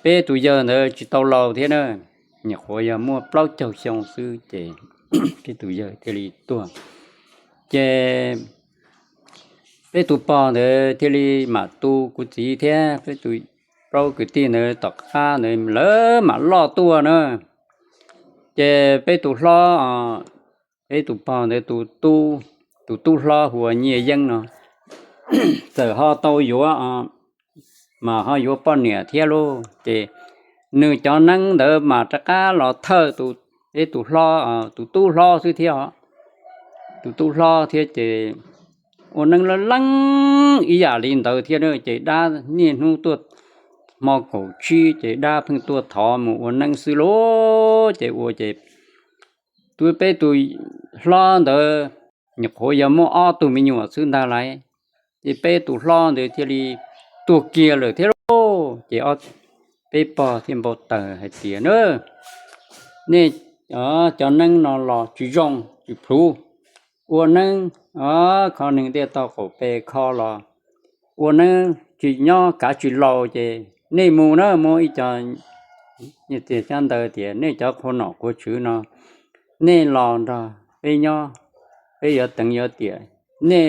peb tus yawg ntawd tsis tau laus thiab na, nyuam qhuav yog muaj plaub caug xyoo xwb ces peb tus yawg thiaj li tuag. Ces peb tus pog ntawd thiaj li mam tu kuv txiv thiab peb tus plaub kwv tij ntawd tom qab ntawd lawv mam loj tuaj na. Ces peb tus hlob, peb tus pog ntawd tus tub hlob hu ua Nyiaj Yeeb no, txawm ho tau yuav, mas ho yuav poj niam thiab lauj. Ces nws cov neeb ntawd mas rov qab los thawj tus, peb tus hlob, tus tub hlob xwb thiab os. Tus tub hlob thiab ces ua neeb laj leeb ib yam li ntawd thiab na. Ces dab niaj hnub tuaj, hmo kaum tsib ces dab pheej tuaj thov mus ua neeb xwb lauj. Ces ua ces tus peb tus hlob ntawd nyuam qhuav yog muaj ob tug me nyuam xwb ntag lauj. Ces peb tus hlob ntawd thiaj li tuag kiag lawm thiab lauj. Ces peb pog thiaj npau taws hais tias na, nej cov neeb no los tsis zoo tsis plhuav, ua neeb kho neeg ntiaj teb tau qaum pes kho los ua neeb tsis nyob kav tsis laus ces nej mus na, muab ib co nyiaj txiag xyab ntawv tias nej cov qhua nom qhua tswv no, nej los nrog peb nyob, peb yuav teev yuav tiam. Nej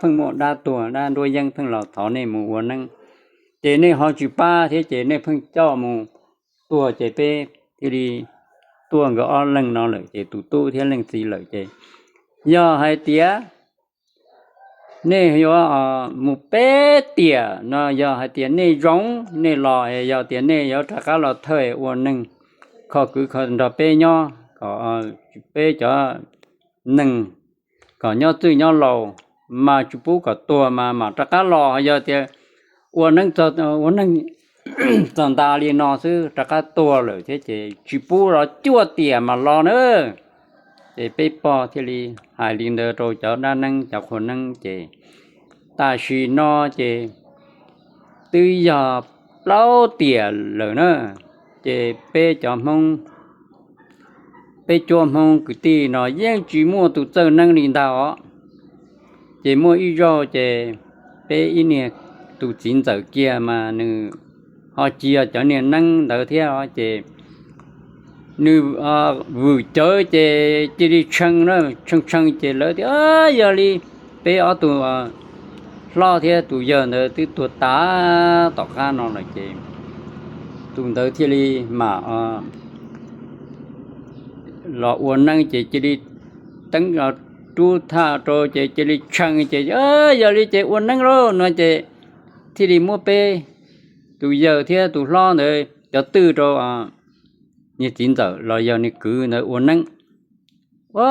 pheej muaj dab tuag dab nruab yeeb pheej los thov nej mus ua neeb, ces nej ho tsis pab thiab ces nej pheej coj mus tuag ces peb thiaj li tuaj nkawd ob leeg no lawm ces tus tub thiab leej txiv lawm ces yog hais tias nej yuav mus peb tiam no yog hais tias nej zoo, nej los yog tias nej yuav rov qab los thawj ua neeg kho kwv kho nrog peb nyob, peb cov neeg kom nyob txwj nyob laus, mas tsis pub kom tuag mas mam rov qab los. Yog tias ua neeb, ua neeg txog nta li no xwb rov qab tuag lawm thiab ces tsis pub los cuaj tiam mas los na. Ces peb pog thiaj li hais li ntawd rau cov dab neeb cov qhua neeb ces tam sim no ces twb yog plaub tiam lawm na. Ces peb cov Hmoob, peb cuab Hmoob kwv tij no yeej tsis muaj tus txawj neeb li ntag os. Ces muaj ib zaug ces peb ib niag tus txiv ntxawm kiag mas nws ho cia cov niag neeb ntawd thiab os ces nws vwm cawv ces cia li tshee, tshee tshee ces lawv tias yog li peb ob tug hlob thiab tus yawg ntawd twb tuag tas tom qab no lawm ces tus ntawd thiaj li mam los ua neeb ces cia li teeb rub thaj rau ces cia li tshee ces yog li ces ua neeb lauj no ces thiaj li muab peb tus yawg thiab tus hlob ntawd cov twj rau niag txiv ntxawm los yog niag kwv ntawd ua neeb. Ua,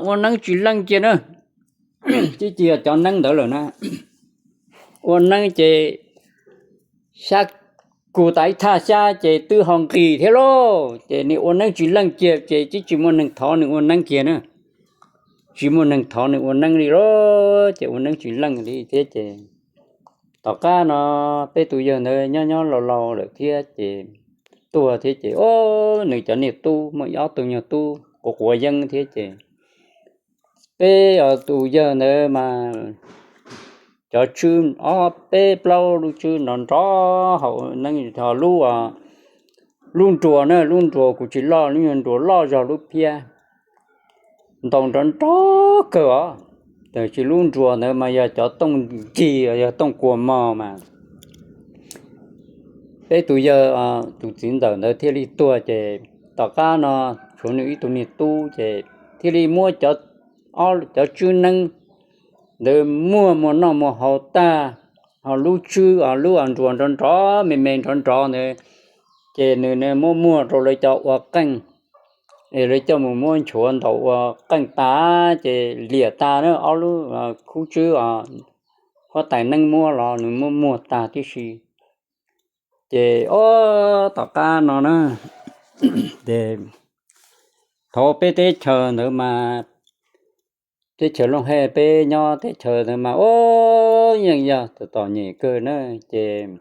ua neeb tsis leej kiag na, tib cia cov neeb ntawd lawm na. Ua neeb ces xyab kug tas ib thaj xyab ces twb ho nqis thiab lauj. Ces nws ua neeb tsis leej kiag ces tib tsis muaj neeg thov nws ua neeb kiag na. Tsis muaj neeg thov nws ua neeb li lauj, ces ua neeb tsis leej li thiab ces tom qab no peb tus yawg ntawd nyob nyob laus laus lawm thiab ces tuag thiab ces o, nws cov niag tub muaj ob tug nyuag tub quav quav yeeb thiab ces peb tus yawg ntawd mas cov tswb ob peb plaub lub tswb nrov nrov hauv neeb, lub, lub nruas na, lub nruas kuv tsis loj, lub nyuag nruas loj zog lub phiab, ntaus nrov nrov kawg os. Tiam sis lub nruas ntawd mas yog cov tooj ncig, yog tooj kua mog mas peb tus yawg, tus txiv ntxawm ntawd thiaj li tuag ces tom qab no tshuav nws ib tug niag tub ces thiaj li muab cov tswb neeb ntawd muag muag noj muag haus tag, ho lub tswb, lub nruas nrov nrov me me nrov nrov ntawd ces nws muab muag rau lawv cov ua qeej, es lawv coj mus muab nchuav ntaus ua qeej tas ces liam tas na, ob lub khub tswb huab tais neeb muab los nws muab muag tag tib si. Ces o, tom qab no na, ces thaum peb teb chaws ntawd mas, teb chaws Looj Hej peb nyob teb chaws ntawd mas o, yeej yog tom tom nyem kawg na. Ces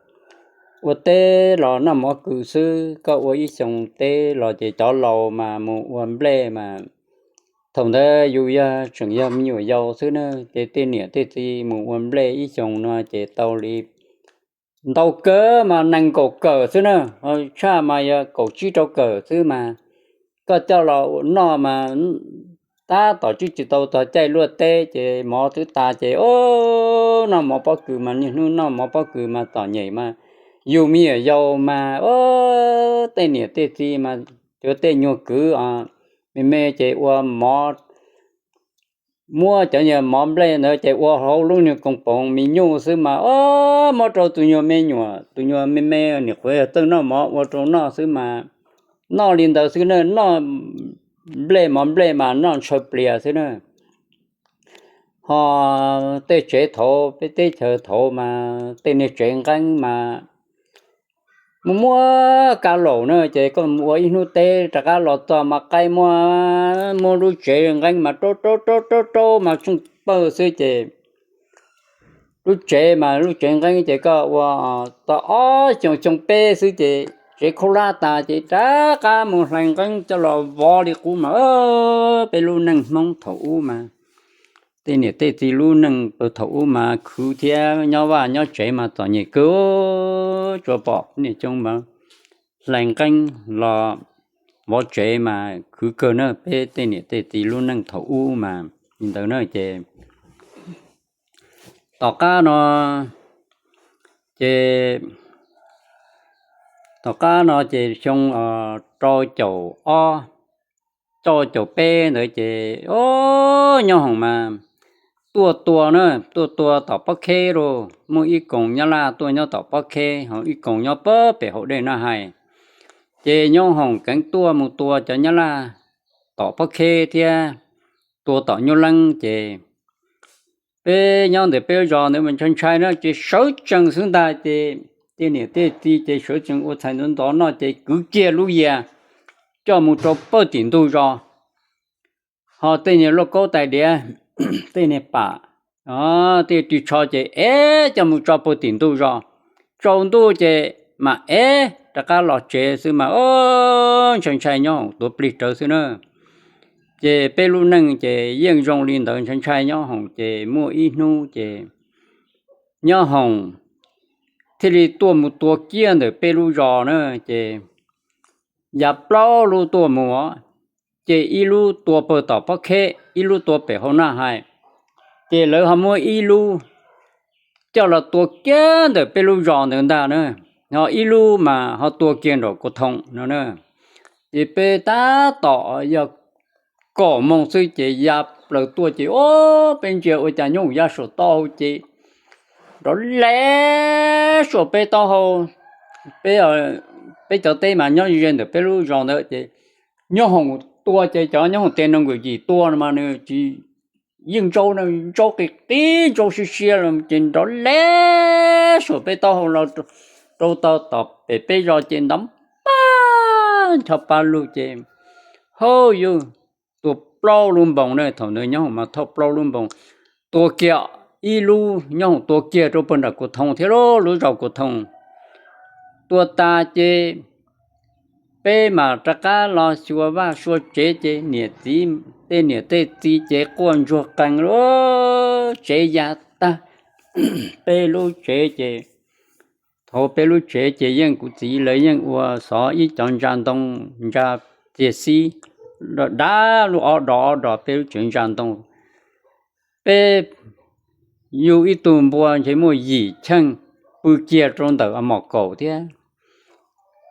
ua teb los noj mov kws xwb, koj ua ib xyoo teb los ces cov laus mas mus ua nplej mas, thaum ntawd yus yog tseem yog me nyuam yaus xwb na, ces tej niam tej txiv mus ua nplej ib xyoo no ces tau li ntau kawg mas nees nkaum kawm xwb na, tshaj mas yog kaum tsib rau kawm xwb mas koj coj los noj mas tab tom tsis tau txog caij luaj teb ces mov twb tas ces, o, noj mov pob kws mas niaj hnub noj mov pob kws mas txom nyem mas yus me nyuam yaus mas, o, tej niam tej txiv mas cov tej nyuag kwv me me ces ua mov, muab cov nyuag mov nplej ntawd ces ua hauv lub nyuag koos poos me nyuj xwb mas, o, muab rau tus nyuag me nyuam, tus nyuag me me nim qhuav txawj noj mov ua rau noj xwb mas, noj li ntawd xwb na, noj nplej mov nplej mas noj ntshaw plias xwb na. Ho tej tsev thaud, peb teb chaws thaud mas tej niag tsev nqeeb mas muaj muaj kab laus na, ces koj mus ua ib hnub teb rov qab los txog mas qaib muab, muab lub tsev nqeeb mas rau rau rau rau rau mas tsheej pawg xwb ces lub tsev mas lub tsev nqeeb ces koj ua tau ob xyoos xyoo peb xwb ces tsev khaub hlab tas ces rov qab mus hlais nqeeb coj los vov li qub mas, peb lub neej Hmoob thaum ub mas tej niam tej txiv lub neej thaum ub mas khwv thiab nyob vaj nyob tsev mas txom nyem kawg, tsuas pom niam coob mas hlais nqeeb los vov tsev mas khwv kawg na, peb tej niam tej txiv lub neej thaum ub mas li ntawd na ces tom qab no ces, tom qab no ces xyoo rau caum ob, rau caum peb ntawd ces, o, nyob hoom mas tuaj tua na, tuaj tua tom Pob Kheb lauj, muaj ib koos Nyab Laj tuaj nyob tom Pob Kheb, ho ib koos nyob pem hauv Dej Naj Hais. Ces nyob hoom keev tuaj mus tua cov Nyab Laj tom Pob Kheb thiab tua tom Nyuj Leeb ces peb nyob ntawm peb zos ntawd mas ntshai ntshai na ces sawv tsees xwb ntag ces tej niam tej txiv ces sawv tsees ua txhais ntxov ntxov noj ces kwv kiag lub yias coj mus rau pawg tim ntug zos. Ho tej niag lauj kaub tais diav, tej niag pam, tej ris tsho ces ev coj mus tso pawg tim ntug zos. Tsaus ntuj ces mam ev rov qab los tsev xwb mas, o, ntshai ntshai nyob hoom tuav plig rawv xwb na. Ces peb lub neej ces yeej zoo li ntawd ntshai ntshai nyob hoom ces muaj ib hnub ces nyob hoom thiaj li tuaj mus tua kiag ntawm peb lub zos na ces ya plaub lub tuaj mus os, ces ib lub tua pawg tom Pob Kheb, ib lub tua pem hauv Naj Hais. Ces lawv ho muab ib lub coj los tua kiag ntawm peb lub zos ntawd ntag na, ho ib lub mas ho tua kiag nraum Kua Thoo no na. Ces peb tab tom yog kaum moos xwb ces ya plaws tuaj ces, o, peb ntsia ua cas nyob hoom ya saum taub hau ces nrov le saum peb taub hau. Peb, peb cov teb mas nyob ze ntawm peb lub zos ntawd ces nyob hoom tua ces cov nyob hoom tes nees nkaum yim tua no mas nws tsis yeej ntsaub, ntsaub qis qis ntsaub siab siab los ces nrov le saum peb taub hau los rau tau tom pem peb zos ces ntov pab ncho pa lug ces, hauj yug, tua plaub lub npoos na, thaum ntawd nyob hoom mas thauj plaub lub npoos, tua kiag ib lub nyob hoom tua kiag rau pawg nram Kua Thoo thiab lub zos Kua Thoo. Tua tas ces peb mam rov qab los xyuas vaj xyuas tsev ces niam txiv, tej niam tej txiv ces quaj ntsuag qees lub tsev ya tag. Peb lub tsev ces, thaum peb lub tsev ces yeej kuv txiv lawv yeej ua xov ib cov ntsa ntoo, ntsa txiag xib, dav lub ob dos ob dos peb lub tsev ntsa ntoo. Peb yug ib tug npua ntshe muaj yim cheej pw kiag rau ntawm mom kaum thiab.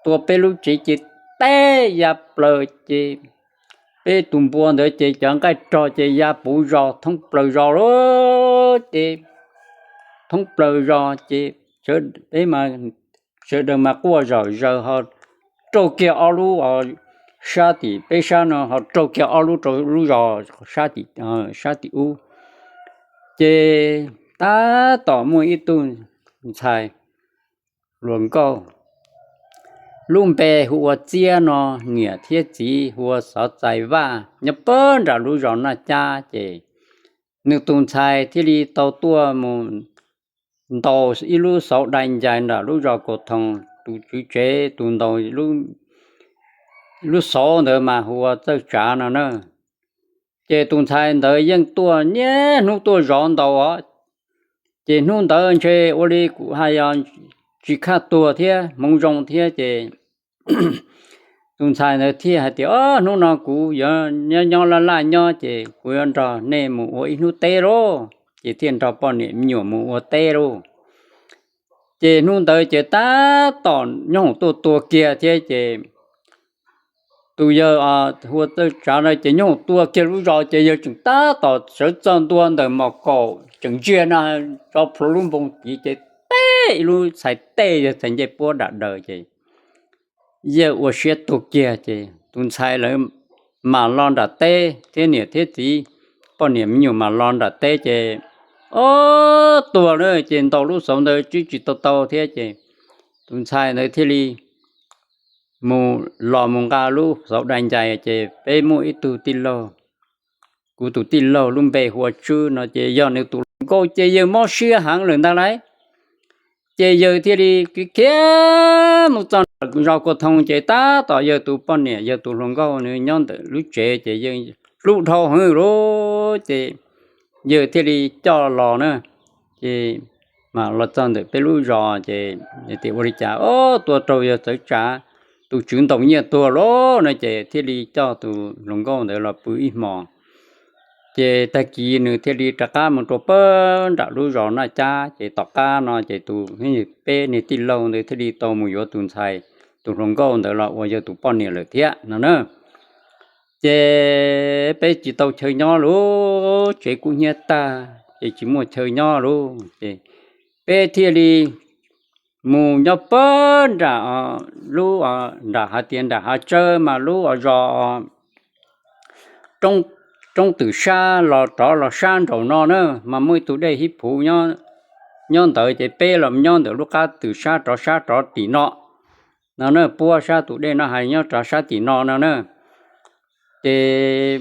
Tua peb lub tsev ces teb ya plaws ces peb tus npua ntawd ces cov nqaij rog ces ya puv zos thoob plaws zos lawm ces, thoob plaws zos ces peb sawv daws mas quaj zom zaws ho raug kiag ob lub sab tim peb sab no ho raug kiag ob lub rau lub zos sab tim ub. Ces tab tom muaj ib tug ntxhais hluas nkauj lub npe hu ua Txiab no, niam thiab txiv hu ua Xov Txais Vaj nyob pawg nram lub zos Naj Cab ces nws tus ntxhais thiaj li tau tuaj mus ntaus ib lub xauv dai ncais nram lub zos Kaus Thoo, tus tswv tsev tus ntaus lub xauv ntawd mas hu ua Txawj Tsav no na. Ces tus ntxhais ntawd yeej tuaj niaj hnub tuaj zov ntaus os. Ces hnub ntawd ntshe ua li kuv hais os, tsis khaj tuag thiab hmoov zoo thiab ces tus ntxhais ntawd thiaj hais tias, Ob, hnub no kuv yuav nyob nyob laj laj nyob ces kuv yuav nrog nej mus ua ib hnub teb lauj. Ces thiaj nrog poj niam me nyuam mus ua teb lauj. Ces hnub ntawd ces tab tom nyooj hoom tuaj tua kiag thiab ces tus yawg hu txawj tsav na ces nyooj hoom tua kiag lub zos ces yawg tseem tab tom sawv txog ntua ntawm mos kaum tseem ntsiag na, tso plhuav lub npoo kiv ces teb ib lub txhais tes yawg txhais ncej puab dam daws ces yawg ua siab tuag kiag ces tus ntxhais lawv mam los nram teb thiab niam thiab txiv, poj niam me nyuam mam los nram teb ces ob tuag na ces ntaus lub xauv ntawd tsis tsis tau tau thiab ces tus ntxhais ntawd thiaj li mus los mus nqa lub xauv dai ncais ces peb muaj ib tug tij laug, kuv tus tij laug lub npe hu ua Tswb no ces yog nws tus hluas nkauj ces yawg mob siab heev lawm ntag lauj. Ces yawg thiaj li khiav mus txog nram zos Kua Thoo ces tab tom yawg tus poj niam yawg tus hluas nkauj nws nyob ntawm lub tsev ces yawg hlub dhau heev lauj ces yawg thiaj li coj los na. Ces mam los txog ntawm peb lub zos ces tias ua li cas ob tuag raug yawg txawv tsav, tus tswv ntaus nyiaj tuag lauj no ces thiaj li coj tus hluas nkauj ntawd los pw ib hmos. Ces tag kis nws thiaj li rov qab mus rau pem nram lub zos Naj Cab ces tom qab no ces tus peb niag tij laug ntawd thiaj li tau mus yuav tus ntxhais, tus hluas nkauj ntawd los ua yawg tus poj niam lawm thiab no na. Ces peb tsis tau chaw nyob lauj, tsev kub hnyiab tag ces tsis muaj chaw nyob lauj ces peb thiaj li mus nyob pem nram lub, nram hav tias nram hav tsawb mas lub zos Roob Twm Sab los rov los sab nraum no na mas muaj ib tug dej hib phuv nyob ntawd ces peb los nyob ntawm lub qab twm sab rov sab rov tim no no na, puab sab tus dej no hais nyob rov sab tim no no na. Ces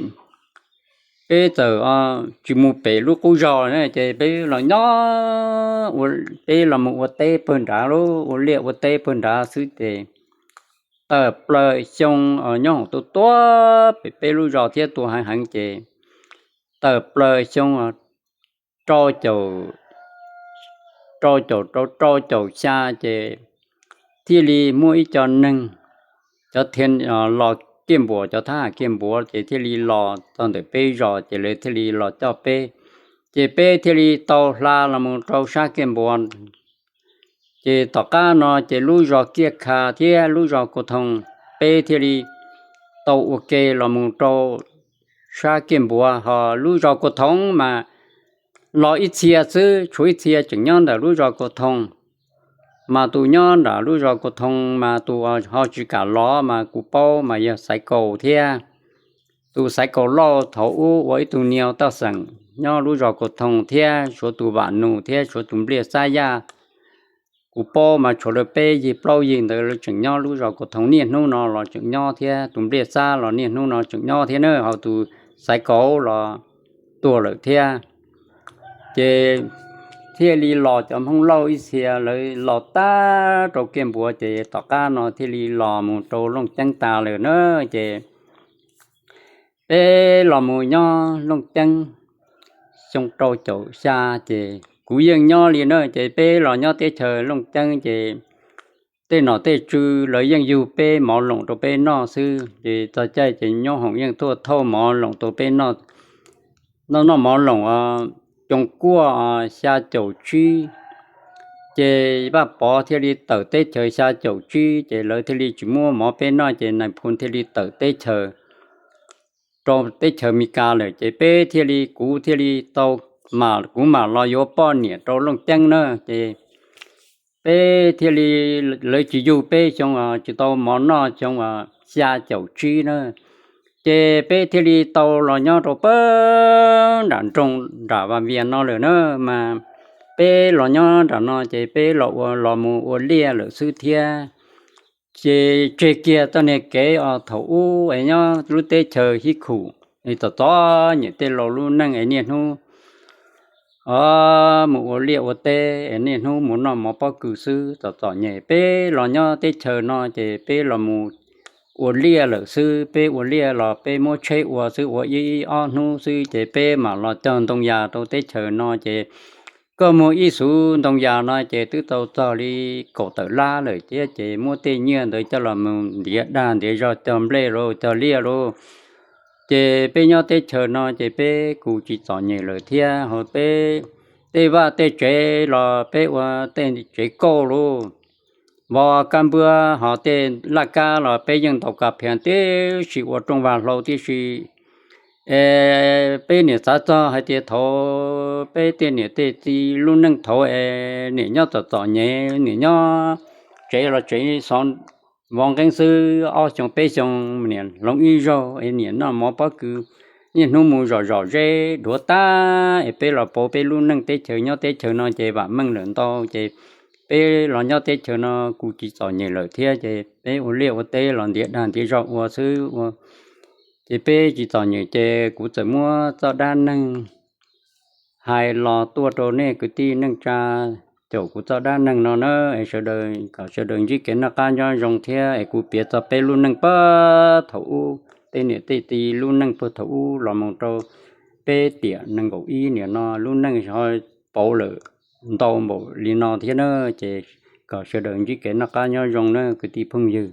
peb txawm tsis mus pem lub qub zos na ces peb los nyob, peb los mus ua teb pawg nrad lauj, ua liaj ua teb pawg nrad xwb ces tawm plaws xyoo nyob hoom tuaj tuaj pem peb lub zos thiab tuaj heev heev ces tawm plaws xyoo rau caum, rau caum rau rau caum xya ces thiaj li muaj ib co neeg, cov thia los kiaj npuas, cov thab ham kiaj npuas ces thiaj li los txog ntawm peb zos ces lawv thiaj li los coj peb, ces peb thiaj li tau hla los mus rau sab kiaj npuas. Ces tom qab no ces lub zos Kiaj Kha thiab lub zos Kua Thoo, peb thiaj li tau ua ke los mus rau sab kiaj npuas, ho lub zos Kua Thoo mas los ib txhia xwb, tshuav ib txhia tseem nyob ntawm lub zos Kua Thoo. Mas tus nyob nram lub zos Kua Thoo mas tus ho tsis kam los mas kuv paub mas yog Xaiv Kaus thiab. Tus Xaiv Kaus Lauj thaum ub ua ib tug niag toj xeem nyob lub zos Kua Thoo thiab tshuav tus Vam Nus thiab tshuav tus Npliaj Xab Yaj. Kuv paub mas tshuav lawv peb yig plaub yig ntawd lawv tseem nyob lub zos Kua Thoo, niaj hnub no los tseem nyob thiab, tus Npliaj Xab los niaj hnub no tseem nyob thiab na, ho tus Xaiv Kaus los tuag lawm thiab. Ces thiaj li los cov Hmoob Lauj ib txhia lawv los tag rau kiaj npuas ces tom qab no thiaj li los mus rau Looj Ceeb tas lawm na. Ces peb los mus nyob Looj Ceeb xyoo rau caum xya ces kuv yeej nyob li na, ces peb los nyob teb chaws Looj Ceeb ces tej nom tej tswv lawv yeej yug peb mov loos rau peb noj xwb, ces txog caij ces nyob hoom yeej tuaj thauj mov loos rau peb noj, noj mov loos. Xyoo kuaj xya caum tsib ces Vaj Pov thiaj li tawm teb chaws xya caum tsib ces lawv thiaj li tsis muab mov peb noj ces Nais Phoo thiaj li tawm teb chaws rau teb chaws Amelikas lawm ces peb thiaj li, kuv thiaj li tau, kuv mam los yuav poj niam rau Looj Ceeb na. Ces peb thiaj li, lawv tsis yug peb xyoo, tsis tau mov noj xyoo xya caum tsib na. Ces peb thiaj li tau los nyob rau pem nram nroog nram Vaj Vias no lawm na, mas peb los nyob nram no ces peb los ua, los mus ua liaj lawm xwb thiab. Ces tseg kiag txoj niag kev os thaum ub es nyob lub teb chaws hib khum, txom txom nyem tej laus lub neej es niaj hnub mus ua liaj ua teb es niaj hnub mus noj mov pob kws xwb, txom txom nyem. Peb los nyob teb chaws no ces peb los mus ua liaj lawm xwb, peb ua liaj los peb muab tsheb ua xwb, ua ib ob hnub xwb ces peb mam los cog ntoo yas rau teb chaws no ces koj muag ib xuv ntoo yas no ces twb tau txog li kaum tawm lab lawm thiab, ces muab tej nyiaj ntawd coj los mus ntiav dag ntiav zog cog nplej lauj cog liaj lauj. Ces peb nyob teb chaws no ces peb kuj tsis txom nyem lawm thiab, ho peb tej vaj tej tsev los peb ua tej tsev kauj lauj, vov kab npuab, ho tej laj kab los peb yeej ntaus kas phias tib si ua rooj vag hlau tib si. Es peb niam xav txog hais tias thaum peb tej niam tej txiv lub neej thaum es niam nyob txom txom nyem, niam nyob tsev los tsev xov vov nqeeb xwb, ob xyoo peb xyoo niam hloov ib zaug es niam noj mov pob kws, niaj hnub mus zom zom zeb dhuav tag, es peb los pauv peb lub neej teb chaws nyob teb chaws no ces vam meej lawm ntau, ces peb los nyob teb chaws no kuj tsis txom nyem lawm thiab, ces peb ua liaj ua teb los ntiav dag ntiav zog ua xwb ua. Ces peb tsis txom nyem ces kuv txawm muab txoj dab neeg hais los tuaj rau nej kwv tij neej tsa caum kuv txoj dab neeg no na, es sawv daws kom sawv daws ntsib kev noj qab nyob zoo thiab, es kuv piav txog peb lub neej puag thaum ub, tej niam tej txiv lub neej puag thaum ub los mus rau peb tiam nees nkaum ib niam no lub neej ho pauv lawm ntau npaum li no thiab na, ces kom sawv daws ntsib kev noj qab nyob zoo na kwv tij phooj ywg.